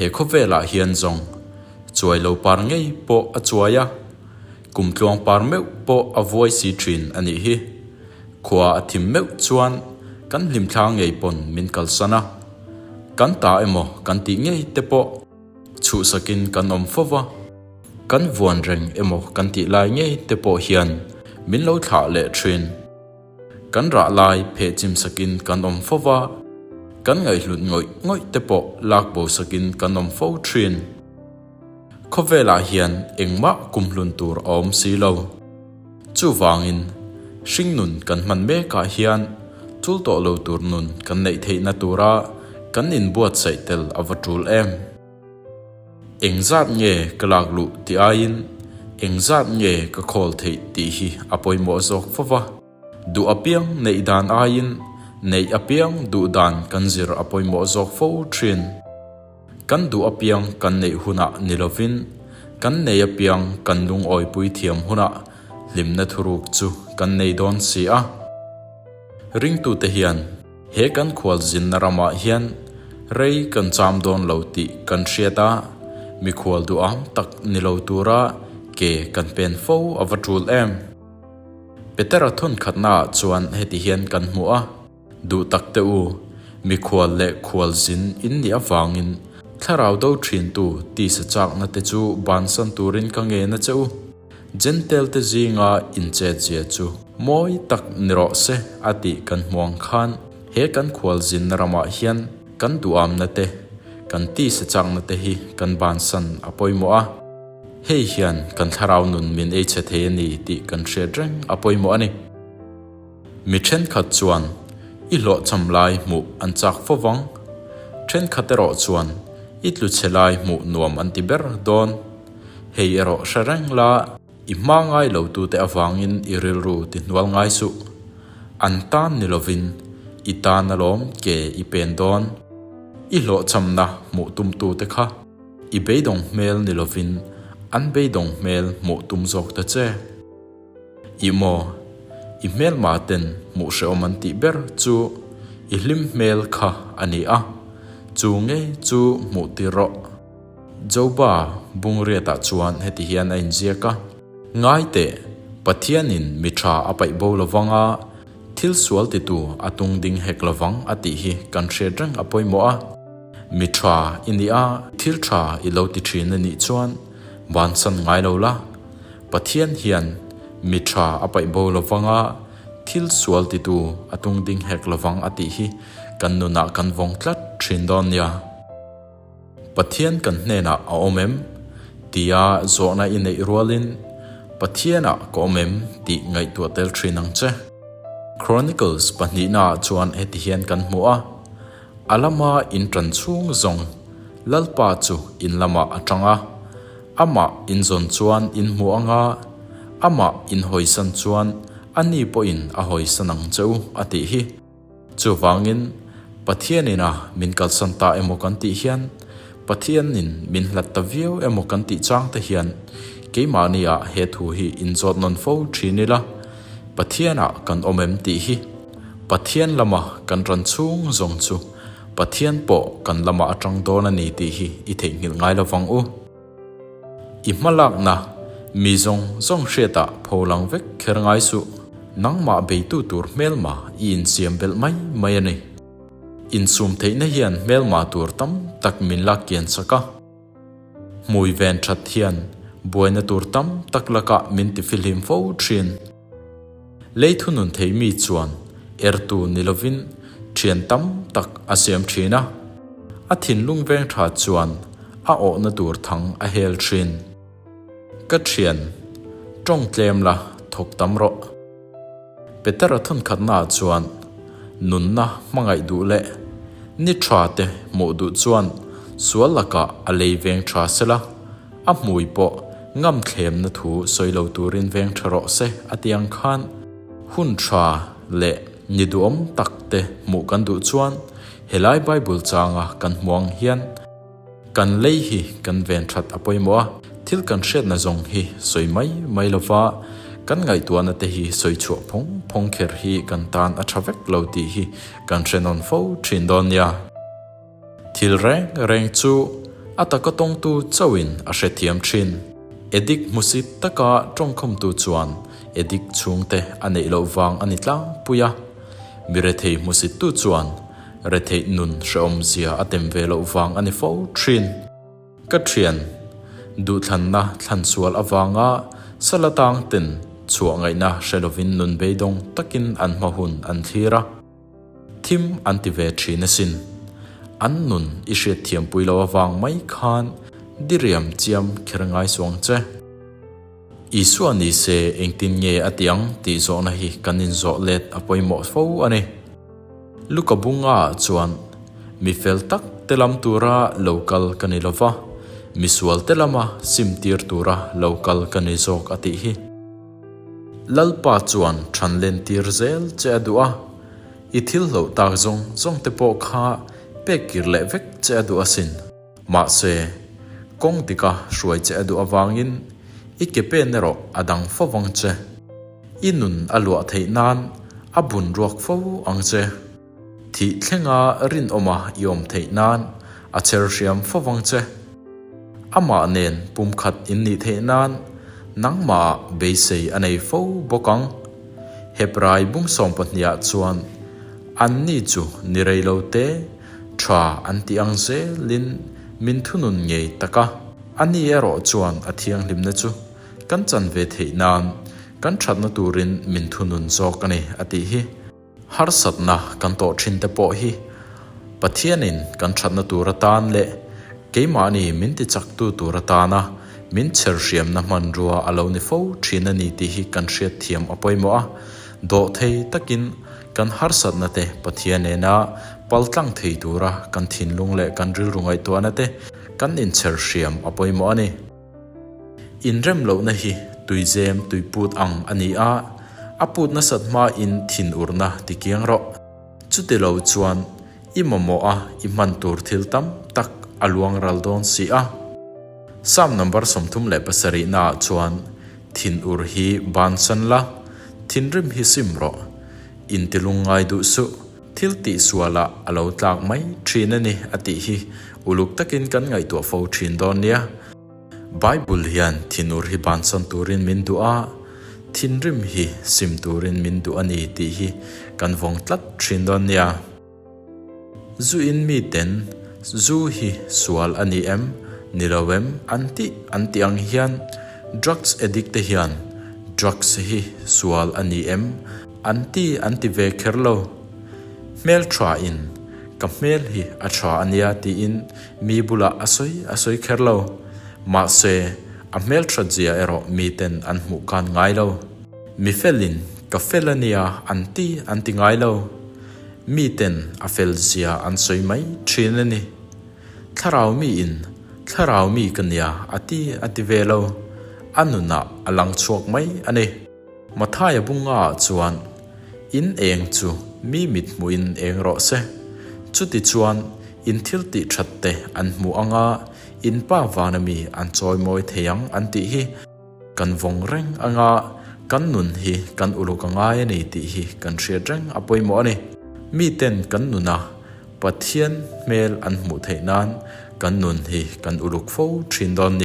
He khawvelah hian zawng chuai lo par ngei pawh a chuai a, kum tluang par meuh pawh a vuai si thin a nih hi. Khua a thim meuh chuan kan hlimthla ngei pawn min kalsan a, kan ta emaw kan tih ngei te pawh chhuhsakin kan awm fo va, kan vuan reng emaw kan tih lai ngei te pawh hian min lo thlah leh thin. Kan rah lai pheh chim sakin kan awm fo va, kan ngaihhlut ngawih ngawih te pawh lak bo sakin kan awm fo thin. Khawvelah hian engmah kumhlun tur a awm si lo. Chuvangin, hringnun kan hman mekah hian chul tawh lo tur nun kan neih theihna tura kan inbuatsaih tel a va tul em? Engzat nge ka lak luh tih aiin engzat nge ka khawl theih tih hi a pawimawh zawk fo va. Duh apiang neih dan aiin neih apiang duh dan kan zir a pawimawh zawk fo thin. Kan duh apiang kan neih hunah ni lovin kan nei apiang kan lungawipui thiam hunah hlimna thuruk chu kan nei dawn si a. Ringtute hian he kan khualzinna ramah hian rei kan cham dawn lo tih kan hriat a, mikhual duham tak ni lo tura ke kan pen fo a va tul em? Petera thawnkhatnaah chuan heti hian kan hmu a. Duh tak teh u, mikhual leh khualzin in nih avangin thlarau do thintu tisa chakna te chu bansan turin ka ngen a che u. Jentail te zinga inchetzia chu mawi tak ni rawh se a tih kan hmu ang khan he kan khualzinna ramah hian kan duhamna te, kan tisa chakna te hi kan bansan a pawimawh a. Hei hian kan thlarau nun min ei chhe thei a ni tih kan hriat reng a pawimawh a ni. Mi thenkhat chuan i hlawhchham lai hmuh an chak fo vang. Thenkhat erawh chuan i tlu chhe lai hmuh nuam an ti ber dawn. Hei erawh hre reng la, i hma ngai lo tute avangin i rilru ti hnual ngai suh. An tan ni lovin i tan alawm ke i pen dawn. I hlawhchhamna hmuh tumtute kha i beidawng hmel ni lovin an beidawng hmel hmuh tum zawk ta che. I maw? I hmelma ten hmuh hrehawm an tih ber chu i hlim hmel kha a ni a, chu ngei chu hmuh tir rawh. Joba bungriatah chuan heti hian a inziak a, Ngai teh, Pathianin mi tha a paih bo lovang a, thil sual titu a tung ding hek lovang a tih hi kan hriat reng a pawimawh a. Mi tha i nih a, thil tha i lo ti thin a nih chuan bansan ngai lo la. Pathian hian mi tha a paih bo lovang a, thil sual titu a tung ding hek lovang a tih hi kan nunah kan vawng tlat thin dawn nia. Pathian kan hnenah a awm em? tia zawhna i neih rualin Pathianah ka awm em tih ngaihtuah tel thin ang che. Chronicles pahnihnaah chuan heti hian kan hmu a, A lama in tan chhung zawng Lalpa chu in lamah a tang a, Amah in zawn chuan in hmu anga, amah in hawisan chuan ani pawhin a hawisan ang che u, a tih hi. Chuvangin, Pathianin a min kalsan ta emaw kan tih hian, Pathianin min hlat ta viau emaw kan tih chang te hian, keimahniah he thu hi in zawt nawn fo thin ila, Pathianah kan awm em tih hi. Pathian lama kan ran chhung zawng chu Pathian pawh kan lamah a tang dawn a ni tih hi i theihnghilh ngai lovang u. I hmalakna mi zawng zawng hriatah pho lang vek kher ngai suh. Nangmah beitu tur hmelma i insiam belh mai mai a ni. Insum theihna hian hmelma tur tam tak min lak kian sak a. Hmui ven that hian buaina tur tam tak lakah min tifilhim fo thin. Lei thunun thei mi chuan ertu ni lovin thian tam tak a siam thin a, a thinlung veng tha chuan a awhna tur thang a hel thin. Ka thian, tawng tlem la thawk tam rawh. Petera thawnkhatnaah chuan nunna hmangaih duh leh ni tha te hmuh duh chuan sual lakah a lei veng tha sela, A hmui pawh ngam thlemna thu sawi lo turin veng tha rawh se a ti ang khan hun tha leh ni duhawm tak te hmuh kan duh chuan helai Bible changa kan hmu ang hian kan lei hi kan ven that a pawimawh a, thil kan hriatna zawng hi sawi mai mai lova kan ngaihtuahna te hi sawi chhuah phawng phawng kher hi kan tan a tha vek lo tih hi kan hre nawn fo thin dawn nia. Thil reng reng chu A taka tawngtu chauhin a hrethiam thin. Edik hmusit taka tawngkhawmtu chuan edik chhungte a neih loh vang a ni tlangpui a. Mi rethei hmusittu chuan retheih nun hrehawmzia a tem ve loh vang a ni fo thin. Ka thian, duhthlanna thlansual avanga sala tang ten chhuah ngaihna hre lovin nun beidawng takin an hma hun an thlir a. Thim an ti ve thin asin. An nun i hriatthiampui lo avang mai khan diriam chiam kher ngai suang che. Isua ni se engtin nge a ti ang tih zawhna hi kan inzawh let a pawimawh fo a ni. Luka bunga ah chuan mi fel tak te lam tura lo kal ka ni lova, mi sual te lama sim tir tura lo kal ka ni zawk a tih hi. Lalpa chuan than len tir zel che a duh a, i thil hloh tak zawng zawng te pawh kha pek kir leh vek che a duh asin. Mahse, kawng dika hruai che a duh avangin i ke pen erawh a dang fo vang che. I nun a luah theih nan a bun ruak fo ang che. Thih thlenga rinawma i awm theih nan a cher hriam fo vang che. Amah nen pumkhat in nih theih nan nangmahah beisei a nei fo bawk ang. Hebrai bung sawmpahniah chuan anni chu ni rei lo te, Tha an tih ang zelin min thunun ngei tak a. Ani erawh chuan a thianghlimna chu kan chan ve theih nan kan thatna turin min thunun zawk a ni a tih hi. Harsatna kan tawh thin te pawh hi Pathianin kan thatna tur atan leh keimahni min tichaktu tur atana min chherhriamna hmanrua a lo ni fo thin a ni tih hi kan hriatthiam a pawimawh a. Dawhthei takin Kan harsatna te Pathian nena paltlang thei tura kan thinlung leh kan rilru ngaihtuahna te kan inchher hriam a pawimawh a ni. Inrem lohna hi tuizem tuiput ang a ni a, a put nasat hmain thinurna ti kiang rawh. Chuti lo chuan i mamawh a i hman tur thil tam tak a luang ral dawn si a. Psalm number 37 naah chuan Thinur hi bansan la, thinrim hi sim rawh. Intilung ngai duh suh, thil tih sualah a lo tlak mai thin a ni a tih hi uluk takin kan ngaihtuah fo thin dawn nia. Bible hian thinur hi bansan turin min duh a, thinrim hi sim turin min duh a ni tih hi kan vawng tlat thin dawn nia. Zu in miten zu hi sual a ni em? Ni lo em? An tih an tih ang hian drugs addict te hian drugs hi sual a ni em? An ti an ti ve kher lo. Hmel tha in ka hmel hi a tha a nia tiin mi bulah a sawi a sawi kher lo. Mahse a hmel that zia erawh miten an hmuh khan ngai lo. Mi felin ka fel a nia an ti an ti ngai lo. Miten a fel zia an sawi mai thin a ni. Thlarau miin thlarau mi ka nia a ti a ti ve lo. A nunah a lang chhuak mai a ni. Mathaia bunga ah chuan, In eng chu mi mit hmuhin eng rawh se. Chuti chuan in thil tih that te an hmuh anga in pa vana mi an chawimawi thei ang an tih hi. Kan vawng reng anga kan nun hi kan uluk a ngai a ni tih hi kan hriat reng a pawimawh a ni. Miten kan nuna Pathian hmel an hmuh theih nan kan nun hi kan uluk fo thin dawn ni.